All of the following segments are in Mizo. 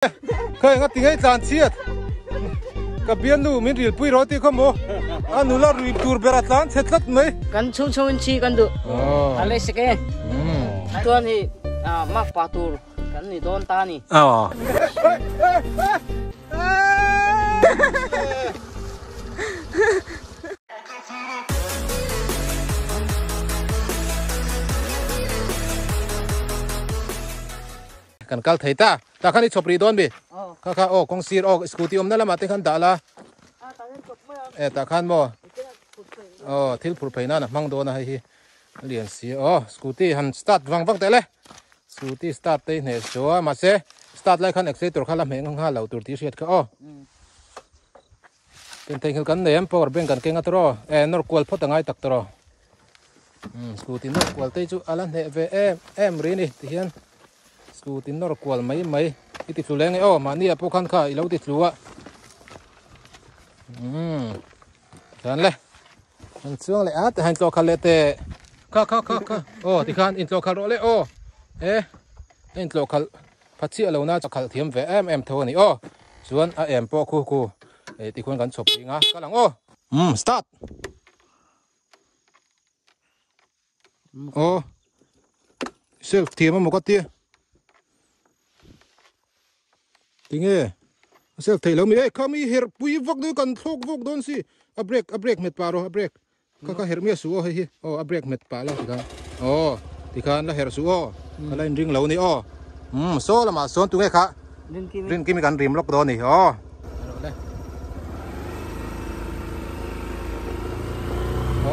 Kha enga ti ngei tlan chhiat ka bialnu min ril pui rawh tih kha maw a nula rui tur ber a tlan chhe tlat mai. Kan chhung chhung in chi kan duh a lei sek e. Chuan hi mak pa tur kan ni dawn ta ni. Kan kal thei ta. Tah khan i chhawp rih dawn mi? Kha kha aw kawng sir aw scooty awmna lamah te khan dah la. E tah khan maw aw thil phur phei nan a hmang dawn a hei hi a lian si aw scooty han start vang vang teh le. Scooty start te hi hneh suh a mahse start lai khan accelerator kha la hmeh nghal lo tur tih hriat kha aw. Ken theihnghilh kan nei em power bank kan keng a tawrh aw e nawr kual phawt a ngai tak tawrh aw. Umm scooty nawr kual te chu a la hneh ve em em ri ni tihian scooty nawr kual mai mai i ti tlu leng e aw mahni ah pawh khan kha i lo ti tlu a umm chuan le an chuang leh a tihian tlawh khalh leh teh kha kha kha kha aw tikhan intlawh khalh rawh le aw e a intlawh khalh pha chiah lo na khalh thiam ve em em tho a ni aw chuan a em pawh khu khu tikhuan kan chhawp ding a kal ang aw umm start. Aw self thiam emaw ka tia tinge a self theih lo mi e kha mi herh pui vak dawn kan thlawk vawk dawn si a brake a brake hmet pah rawh a brake kha kha herh miah suh aw hei hi aw a brake hmet pah la tikhan aw tikhan la herh suh aw ka la inring lo a ni aw umm saw lamah sawn tunge kha Rinkimi kan rim lawk dawn a ni aw.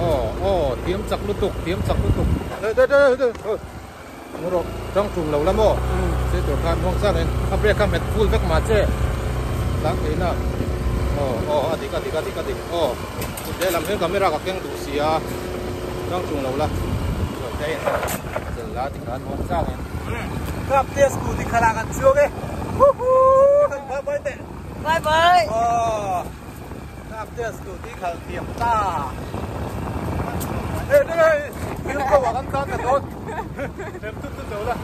Aw aw thiam chak lutuk thiam chak lutuk. Deh deh deh deh mu rawh tang tum lo la maw se tur khan muang chang in a brake kha hmet full vek mah che tlang thei na aw aw a dik a dik a dik a dik aw lehlam hian camera ka keng duh sia tang tum lo la zel la tikhan muang chang in. Kap te scooty khala kan chuang e. Woohoo! Bye bye te. Bye bye. Oh. Kap te scooty khal thiam ta. Hey, hey, hey. Thil ko kan tan na don. Hem tut tut lo la.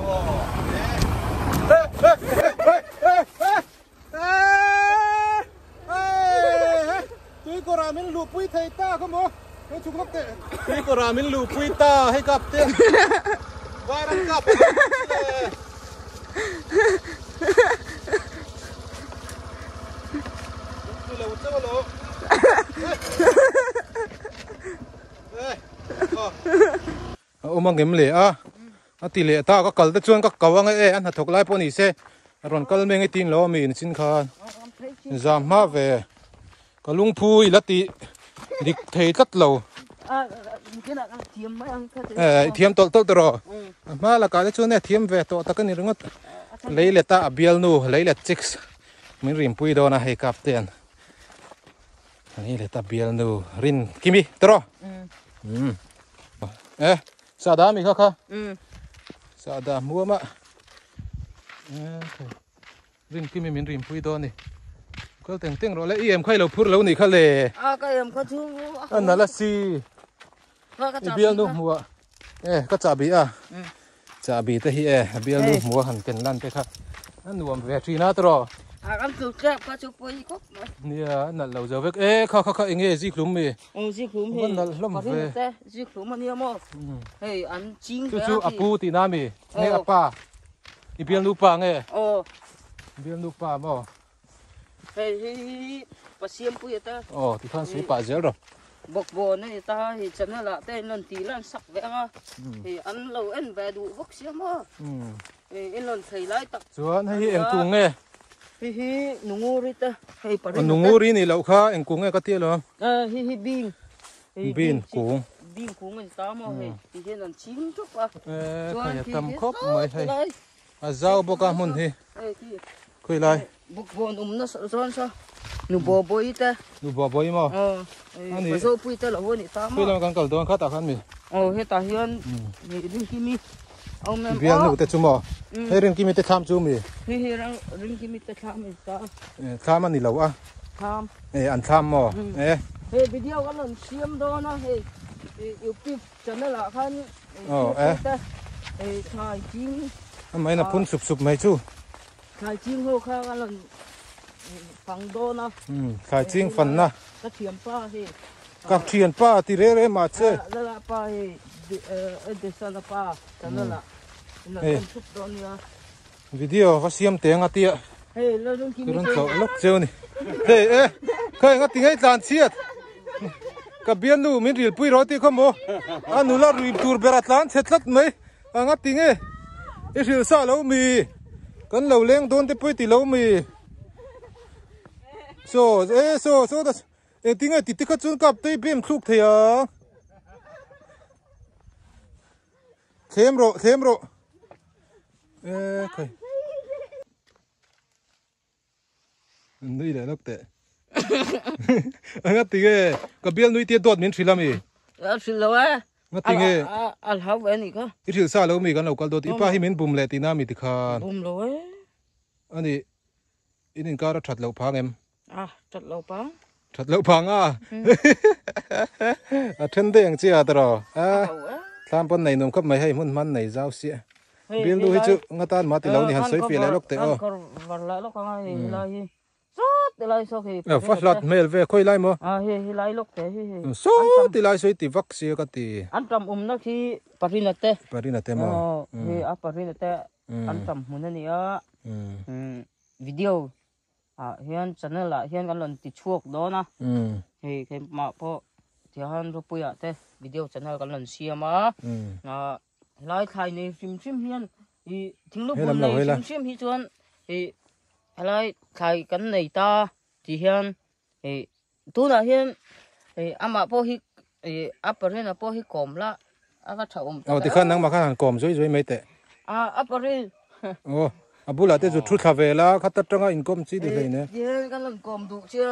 Oh. Hey, hey, hey, hey, hey. Hey! Hey! Tui kawrah min luhpui thei ta kha maw? Hei chhuk lawk teh. Tui kawrah min luhpui ta hei kap te. Vairam kap ang le. Tui lo chauh alo. A awm ang em le a a ti leh ta ka kal te chuan ka kau ang e a hnathawk lai pawh ni se a rawn kal meng i tin lo ami in chin khan zam hma ve ka lungphu i la ti dik thei tlat lo e i thiam tawlh tawlh tawh rawh a hma lakah te chuan e thiam ve tawh tak a ni ringawt lei let a a bialnu lei let chicks min rimpui dawn a hei kap te an Ni le ta bialnu rin kimi tawh rawh. E sada mi kha kha. Sada hmuam a. Rin kimi min rin pui dawn ni. Kal teng teng rawh le i em kha i lo phur lo ni kha le. A ka em kha chu. A nala si. I bialnu hmuah. E ka chahbi a. Chahbi te hi e a bialnu hmuh a han ken lan te kha a nuam ve thin a tawh. A kan tlu tlep kha chu pawi khawp mai. Nia a nalh lo zo vek e kha kha kha enge zikhlum mi. Aw zikhlum hi. A nalh hlawm ve. Te zikhlum ania maw. Hei an ching ve a. Chu chu a pu tih na mi. Nge a pa. I bialnu pa nge. Aw. Bialnu pa maw. Hei hi Pasiam pui ata. Aw tikhan sui pah zel rawh. Bawkbawn a ni ta hei channel ah te in rawn tih lan sak ve ang a hei an lo en ve duh bawk sia maw hei in rawn thei lai tak Chuan hei hi eng kung nge? Hei hi Nunguri te hei Parina te. Nunguri nih loh kha eng kung nge ka ti alawm. Hei hi Bing. Bean kung. Bean kung a ni ta maw hei ti hian an ching ṭawp a. Chuan khi tam khawp mai hei. A zau bawk a hmun hi. Khawi lai? Bawkbawn awmna zawn saw nu Bawbawi te. Nu Bawbawi maw? Aw. Ani. Pazopui te lo a nih ta maw? Khawi lamah kan kal dawn khatah khan mi? Aw hetah hian Rinkimi a awm em? Bialnu te chu maw? Hei Rinkimi te thlam chu mi? Hei hi Rinkimi te thlam a ni ta. Thlam a ni lo a. Thlam. E an thlam maw? E. Hei video kan rawn siam dawn a hei YouTube channel ah khan Aw e. Hei thlai ching. Amahin a phun sup sup mai chu. Thlai ching ho kha a rawn fang dawn a. Umm thlai ching fanna. Ka thianpa hi. Ka thianpa ti re re mah che. Lala pa hi Edison-a pa channel ah in rawn en thup dawn nia. Video va siam teng a tia. Hei Lalrun Kimi Ka rawn chhoh lawk cheu ni. Hei e kha enga ti ngei tlan chhiat. Ka bialnu min rilpui rawh tih kha maw. A nula rui tur ber a tlan chhe tlat mai. A nga ti nge i hrilh sa lo mi kan lo leng dawn te pawh i ti lo mi saw e saw saw ta eng tinge ti te kha chuan kap te i bem thluk thei ang thlem rawh thlem rawh e khai nui leh lawk teh a nga ti nge ka bial nui tia dawt min hrilh a mi a hrilh lo e nga ti nge a hlau ve anih kha i hrilh sa lo mi kan lo kal dawt i pa hi min bum leh tihna mi tikhan bum lo e ani in inkar a that loh phang em a that loh phang that loh phang a a then daih ang chi a tawh a thlam pawn nei nuam khawp mai hei hmun hman nei zau sia Bial nu hi chu nga tan mah ti lo ni han sawi fiah leh lawk teh aw. Fa hlat hmel ve khawi lai maw? Saw ti lai sawi ti vak sia ka ti. Parina te maw? Ah hian channel ah hian kan rawn ti chhuak dawn a hei keimah pawh tihian Ropuia te video channel kan rawn siam a ah helai thlai nei hrim hrim hian ih thinglu bul nei hrim hrim hi chuan ih helai thlai kan nei ta tih hian ih tunah hian ih amah pawh hi ih a parent pawh hi kawm la a ka tha awm tak tikhan nangmah khan han kawm zui zui mai teh a a parent aw a bulah te chu thu thla ve la khat atanga inkawm chi ni hlei ne hian kan rawn kawm duh sia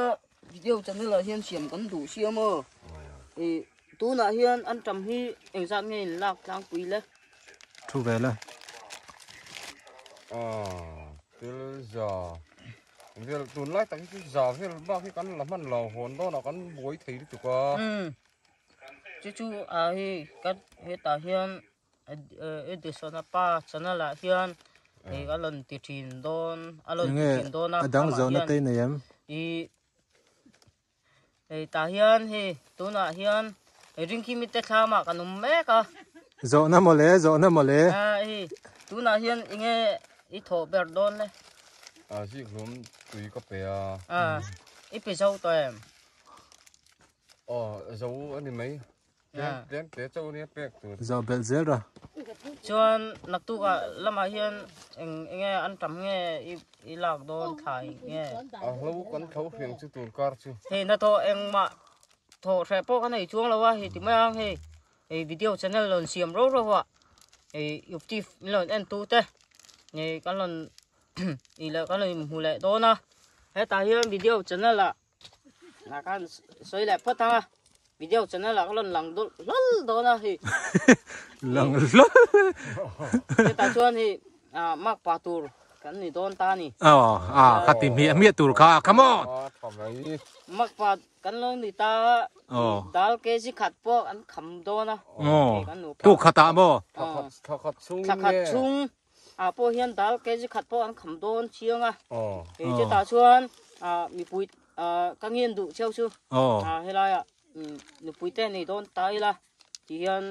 video channel ah hian siam kan duh sia maw ih tunah hian an tam hi engzat nge in lak tlangpui le thu ve la a tel za vel tunlai tak hi chu za vel bak hi kan la hman lo hawn dawnah kan buai thei lutuk a Chu chu a hei ka hetah hian Edison a pa channel ah hian hei a rawn ti thin dawn a rawn ti thin dawn a a dang zawhna te nei em ih hei tah hian hei tunah hian Ringkimi te thlam ah kan awm mek a zawhna mawle zawhna mawle a hei tunah hian enge i thawh ber dawn le a zikhlum tui ka pe a a i pe zo tawh em Aw zo a ni mai. Tlem tlem te chauh ania pek tur. Zo belh zel ra. Chuan naktukah lamah hian eng enge an tam nge i i lak dawn thlai nge. A hlo kan tho hriang chu tur kar chu. Hei hnathawh engmah thawh hreh pawh ka nei chuang lo a hei ti mai ang hei hei video channel rawn siam rau rau a hei youtube min rawn en tu te hei kan rawn i leh kan rawn inhmu leh dawn a hetah hian video channel ah Na khan sawi leh phawt ang a video channel ah ka rawn lang dul hlawl dawn a hei lang hlawl hetah chuan hei ah mark pa tur kan ni dawn ta ni aw a ka ti hmiah hmiah tur kha come on mark pa kan lo ni ta dal kg khat pawh an kham dawn a aw tu khatah maw thla khat chhung thla khat chhung ah pawh hian dal kg khat pawh an kham dawn chiang a hei chutah chuan ah mipui ah ka ngen duh cheu chu ah helai ah nupui te nei dawn ta ila ti hian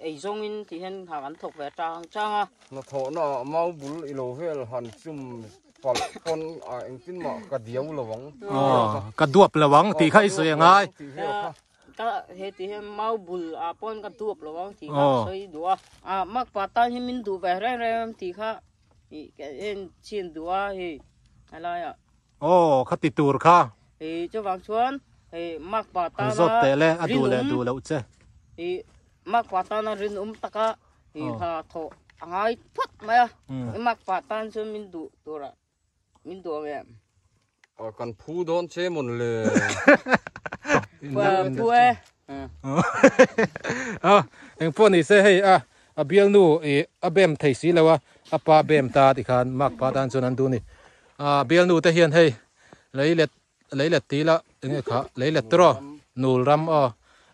ei zawng in ti hian ha kan thawk ve chang chang a. Hnathawhna ah mau bul i lo vel han chum palh pawn ah engtin mah ka diau lo ang. Ka duap lo ang tih kha i sawi a ngai. Ka heti hian mau bul ah pawn ka duap lo ang tih kha ka sawi duh a. Ah makpa tan hi min duh ve reng reng em tih kha ih ka en chhin duh a hei helai ah. Aw kha ti tur kha. Ih chuvang chuan hei makpa tana An zawt teh le a duh leh duh loh che. Ih makpa tana rinawm taka ih ha thawh a ngai phawt mai a. Makpa tan chuan min duh tur ah Min duh ang em? Kan phu dawn che mawn le. Phu e. A eng pawh ni se hei a a bialnu i a bem thei si lo a a pa bem ta ti khan mak pa tan chuan an duh ni. A bialnu te hian hei lei let lei let ti la enge kha lei let tawh nul ram aw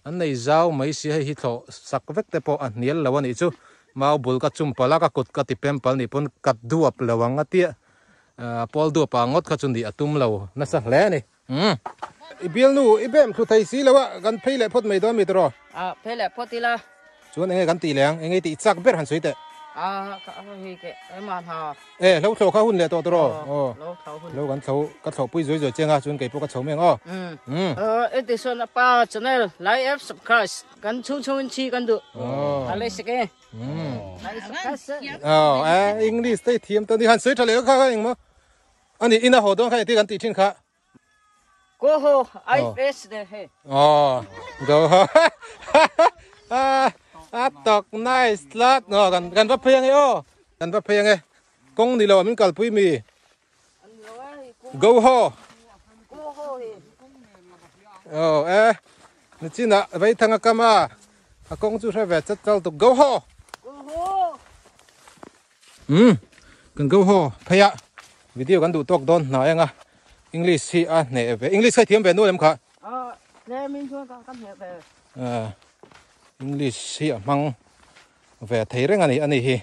an nei zau mai si hei hi thlawh sak vek te pawh a hnial lo a nih chu. Mau bul ka chum palh a, ka kut ka ti pem palh nih pawn ka duap lo ang a tia. Pawl duap ah ngawt kha chu nih a tum lo nasa hle a ni. Umm. I bialnu i bem thlu thei si lo a, kan phei leh phawt mai dawn mi tawh. A, phei leh phawt ila. Chuan enge kan tih leh ang, enge tih chak ber han sawi teh. A, ka hei ke ema hna. E, hlo thlo kha hun leh tawh tawh aw. Aw, hlo kan thlo, ka thlo pui zuai zuai chiang a, chuan kei pawh ka chho mai ang aw. Umm. Edison a pa channel like and subscribe kan chhung chhung in chi kan duh. A lei sek e. Like subscribe. Aw, e English te thiam tawh ni han sawi tha leh kha kha engmaw. Ani ina haw dawn kha engtin kan tih thin kha. Go ho IFS de he. Oh, go ho. A a tok nice tlat. No kan kan va phei ange aw. Kan va phei ange. Kawng ni lo min kalpui mi. Go ho. Go ho he. Oh eh. Ni china vai thanga kama. A kawng chu hre ve chat chal tuk go ho. Go ho. Umm kan go haw phei a video kan duh tawk dawn hnai anga English hi a hneh ve English kha i thiam ve nual em kha? Aw tlem in chuan ka hneh ve. Aaa English hi a hmang ve thei reng a ni ani hi.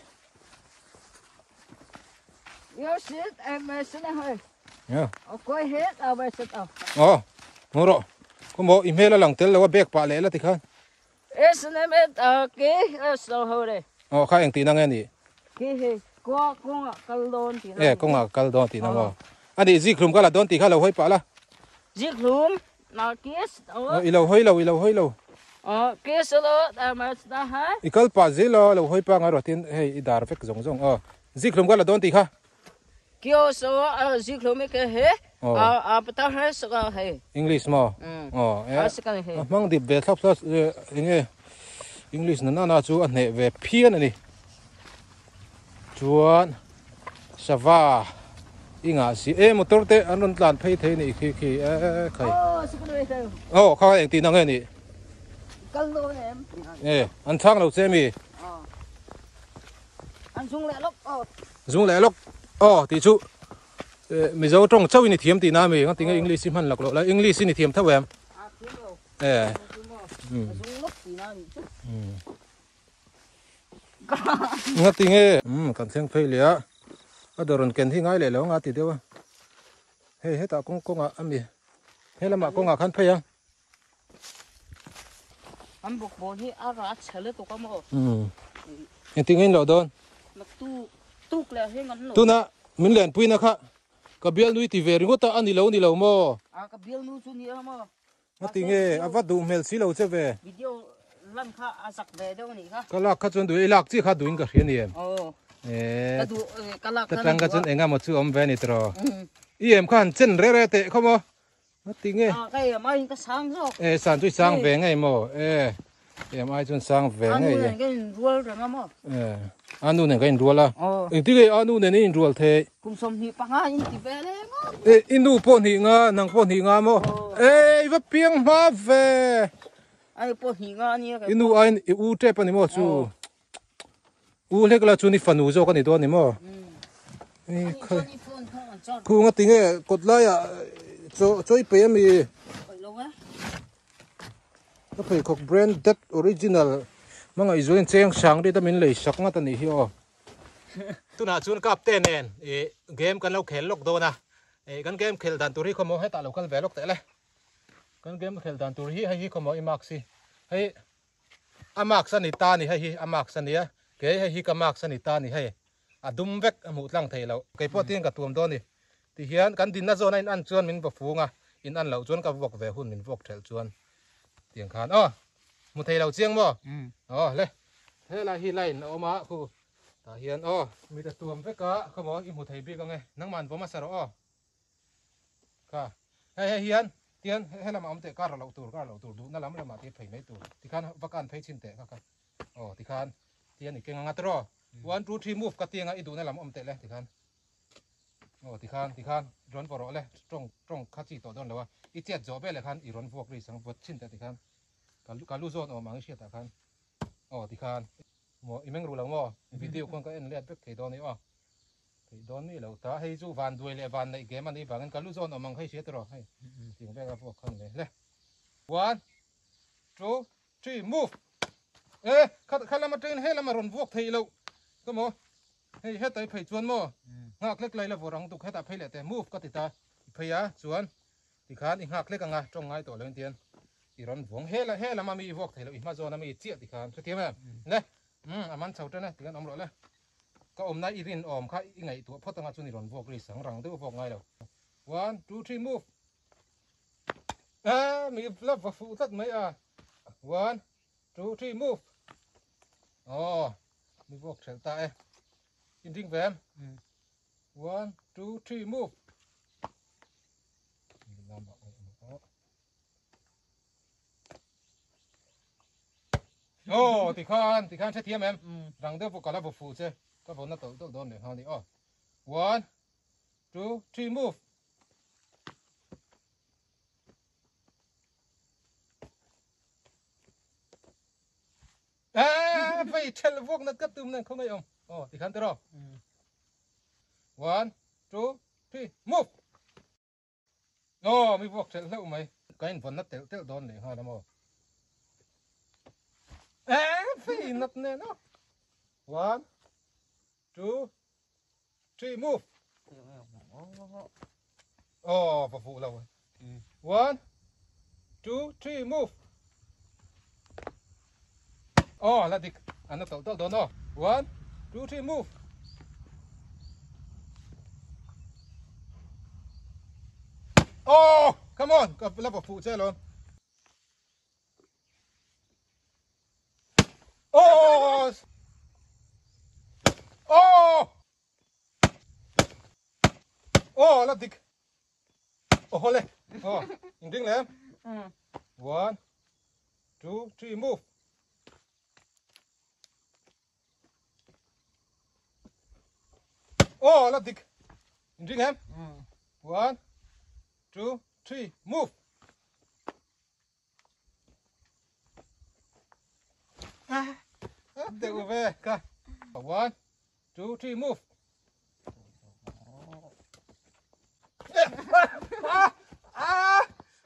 Yo sit em me sin a hei. Yeah. O koi het a ve sit a. Aw hmu rawh khaw maw i hmel a lang tel lo a bag pah leh la tikhan. Aw kha eng tihna nge nih? E kawngah kal dawn tihna maw? A nih zikhlum ka la dawn tih kha lo hawi pah la. Aw i lo hawi lo i lo hawi lo. I kal pah zel a lo hawi pah ngai rawh tin hei i dar vek zawng zawng aw zikhlum ka la dawn tih kha. Kio so a zikhlum i ke he a pata he saka he. English maw? Aw e a hmang dip ve thlap thlap enge English na nana chu a hneh ve phian a ni. Chuan sava i ngah si e motor te an rawn tlan phei thei nih khi khi e khai. Aw kha eng tihna nge nih? E an chhang lo che mi? An zung leh lawk aw. Zung leh lawk aw tih chu Mizo tawng chauh in i thiam tihna ami engati nge English hi hman lak loh la English in i thiam tho em? A thiam lo. E. Zung lawk tihna a nih chu. Engati nge? Umm kan thleng phei leh a a dawr rawn ken hi ngai leh lo anga ti deuh a hei hetah kawng kawngah ami he lamah kawngah khan phei ang. An bawk bawl hi a rah chhe lutuk a maw? Umm. Engtin nge in loh dawn? Na tuk tuk leh heng an lo. Tuna min lenpuina kha ka bialnui ti ve ringawt a a ni lo ni lo maw? A ka bialnu chu ni a maw? Nga ti nge a va duh hmel si lo che ve. Video lan kha a zak ve deuh a nih kha. Ka lak kha chuan duh i lak chi kha duhin ka hria ni em? Aw. Eee. Ka duh ka lak kha tang kha chuan eng emaw chu awm ve a ni tiraw? I em kha han chen re re teh khaw maw? A ti nge? Ah, ka em aiin ka sang zawk. E, san chu i sang ve ngei maw? E, em ai chuan sang ve ngei. A nu nen ka inrual reng a maw? E, a nu nen ka inrual a. Aw. Engtin nge a nu nen i inrual thei? Kum 25 in ti ve le maw? E, i nu pawh hnih nga, nang pawh hnih nga maw? E, i va piang hma ve. Ai pawh hnih nga ania. I nu aiin i u tep a ni maw chu? U hlek la chuan i fanu zawk a ni dawn ni maw? Khu nga tinge kawt laiah chaw chawi pe ami? Ka pheikhawk branded original hmangaih zualin cheng sang rit a min lei sak ngat a nih hi aw. Tunah chuan kapte nen ih game kan lo khel lawk dawn a, ih kan game khel dan tur hi khawmaw hetah lo kal ve lawk teh le. Kan game khel dan tur hi hei hi khawmaw i marks hi hei A marks a ni ta ni hei hi a marks a nia kei hei hi ka marks a ni ta ni hei a dum vek a hmuh tlang thei loh kei pawh tiin ka tuam dawn ni ti hian kan dinna zawn a in an chuan min va fung a in an loh chuan ka vuak ve hun min vuak thelh chuan tiang khan aw hmu thei lo chiang maw aw le helai hi line a awm a khu tah hian aw mi ta tuam vek a khawmaw i hmu thei bik ang e nangmah an vawm a sa rawh aw. Kha hei hei hian tian he lamah awm teh kar loh tur kar loh tur duhna lam lamah tia phei mai tur tikhan va kan phei chhin teh kha kha aw tikhan tian i keng anga tiraw one two three move ka tianga i duhna lam awm teh le tikhan aw tikhan tikhan rawn vaw rawh le tawng tawng kha chi tawh dawn lo a i chet zawh vel leh khan i rawn vuak ri sang vawt chhin teh tikhan ka lu zawn awm ang i hriatah khan aw tikhan maw i meng ru lo maw video khuan ka en let vek thei dawn a ni aw. Theih dawn mi lo ta, hei chu van duai leh van neih game a nih vangin ka lu zawn awm ang hei hria tiraw hei ting vek a vuak kha ni mai hle. One, two, three, move! E kha kha lama train he lama rawn vuak thei loh ka maw hei heta i phei chuan maw nghak hlek lai la vawr ang tuk hetah phei leh teh move ka ti ta i phei a chuan tikhan i nghak hlek anga tawng ngai tawh lo in tian i rawn vuang he he lama mi i vuak thei loh i hma zawn a mi chiah tikhan hrethiam em le umm a man chho tan e tikhan awm rawh le ka awmna i rinawm kha i ngaihtuah phawt anga chuan i rawn vuak ri sang rang deuh a vuak ngai lo one two three move a mi la va fuh tlat mai a one two three move oh mi vuak thelh ta e in ding ve em one two three move Oh, tikhan, tikhan hrethiam em? Rang deuh pawh ka la vaw fuh che. Ka vaw na tawlh tawlh dawn leh nghal ni aw. One, two, three, move. Ah, vei thelh vuak nat ka tum nen khawngaih awm. Oh, tikhan tiraw. One, two, three, move. Aw, mi vuak thelh hleuh mai. Ka invawn telh telh dawn leh nghal a maw. Eh, fei nat nen a. One, two, three, move. Aw, va fuh lo. One, two, three, move. Aw, la dik. An na tawlh tawlh dawn aw. One, two, three, move. Aw, come on. Ka la va fuh che alawm. Aw! Aw! Aw, la dik. Aw le. Aw, in ding lem. One, two, three, move. Aw, la dik. In ding lem. One, two, three, move. Ah, deuh ve ka. One, two, three, move.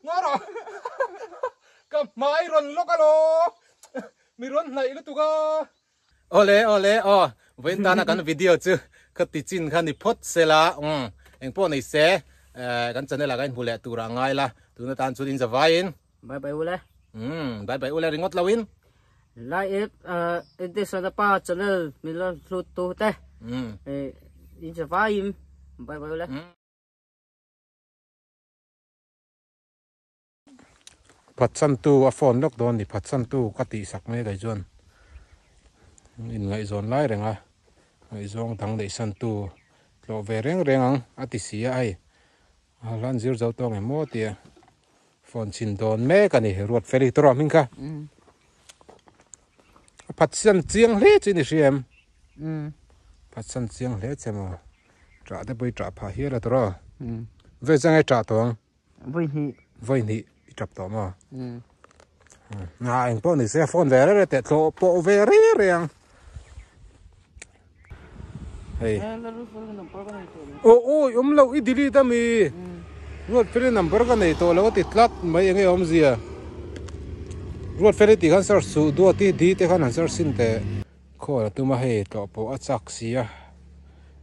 Ngawr rawh. Ka hmai rawn lawk alo. Mi rawn hnaih lutuk a. Awle awle aw vawiin tana kan video chu ka ti chin kha ni phawt sela umm engpawh nei se kan channel ah kan inhmu leh tur ah ngai la tuna tan chuan in zavaiin Bye bye ule. Umm bye bye ule ringawt lo in. Like it Intisana pa channel min lo hlut tu te. Umm. In zavaiin bye bye ule. Phatsantu a phone lawk dawn ni phatsantu ka tih sak mai kei chuan inngaihzawn lai reng a ngaihzawng dang neih santu tlawh ve reng reng ang a ti si a hei a hlan zir zo tawng em maw tia phone chhin dawn mek a ni ruat feli tawrh hming kha a phatsan chiang hle chu ni hria em phatsan chiang hle che maw ṭah te pawh i ṭah phah hial a tawrh ve chang e ṭah tawh ang. Vawi hnih. Vawi hnih i tap tawh maw? Umm. A eng pawh ni se phone ve rere teh thlawh pawh ve re re ang. Hei. Oh oi awm loh i delete ami. Ruat feli number ka nei tawh lo a ti tlat mai enge awmzia. Ruat feli tih khan search suh duati di te khan han search sin teh. Khawl a tum a hei tlawh pawh a chak si a,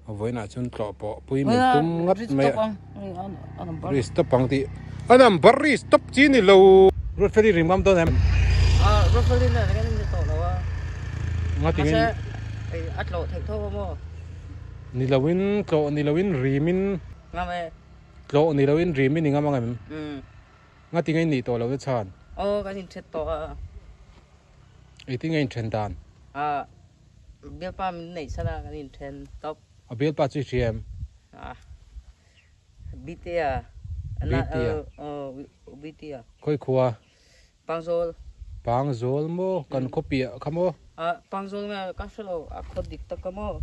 a vawiinah chuan tlawh pawh pui min tum ngat mai a, ri stop ang tih a number ri stop chi ni lo. Ruatfeli ring mam dawn em? Ruatfeli nen kan in tawh lo a. Nga ti nge? A tlawh theih tho a maw? Ni lo in tlawh ni lo in rim in. Ngam e. Tlawh ni lo in rim in i ngam ang em? Nga ti nge in nih tawh lo te chhan? Aw kan in that tawh a. Engtin nge inthen dan? Ah, bialpa min neih san a kan inthen tawp. A bialpa chu i hria em? Ah, Bitea. Bitea? Aw, Bitea. Khawi khua? Pangzawl. Pangzawl maw? Kan khaw piah kha maw? Ah, Pangzawl nge ka hre lo, a khaw dik tak kha maw?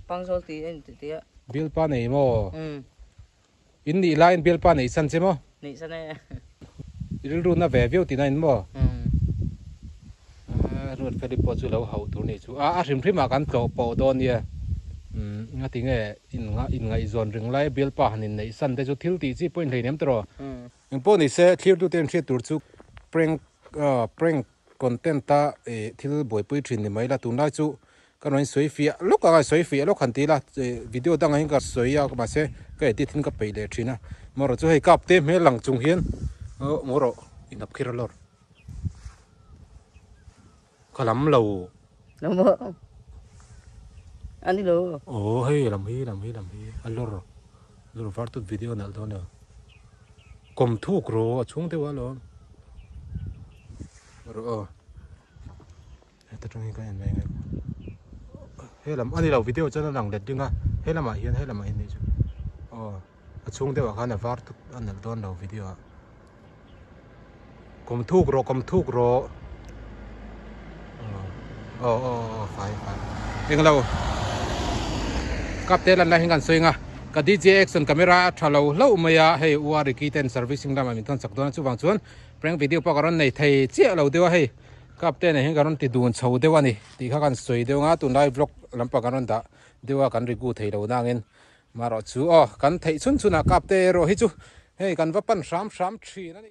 Pangzawl tih a inti tia. Bialpa nei maw? In nih laiin bialpa neih san che maw? Neih san e. I rilru na ve viau tihna in maw? Ruat Feli pawh chu lo hauh tur nih chu. A a hrim hrim ah kan tlawh pawh dawn nia. Umm ngati nge in ngaihzawn ring lai bialpa han in neih san te chu thil tih chi pawh in hleinem tawh rawh. Engpawh ni se thlir tute in hriat tur chu prank prank. content a thil buaipui thin ni mai la tunlai chu ka rawn sawi fiah lawk anga sawi fiah lawk han ti ila video dangah hian ka sawi a mahse ka edit in ka peih leh thin a marawh chu hei kap te hmel lang chung hian aw maw rawh inap khir a lawr ka lam lo lam maw ani lo aw hei lam hi lam hi lam hi a lawr lawr var tut video nalh dawn lo kawm thuk rawh a chhung deuh a lawm rawh aw. Heta tang hi ka en mai nge he lam ani lo video chuan a lang let ding a he lamah hian he lamah hian nih chu aw a chhung deuh ah khan a var tut a nalh dawn lo video ah kawm thuk rawh kawm thuk rawh aw aw aw fai fai englo cup te lan lai hian kan sawi ang a ka D_J action camera a tha lo hlauh mai a hei u Ariki ten servicing lamah min thawn chak dawn a chuvang chuan prank video pawh ka rawn nei thei chiah lo deuh a hei. Cup te nen hian kan rawn ti dun chho deuh a ni tih kha kan sawi deuh ang a tunlai vlog lampang kan rawn dah deuh a kan rigu thei lo nangin marawh chu aw kan theih chhun chhunah cup te erawh hi chu hei kan va pan hram hram thin a ni.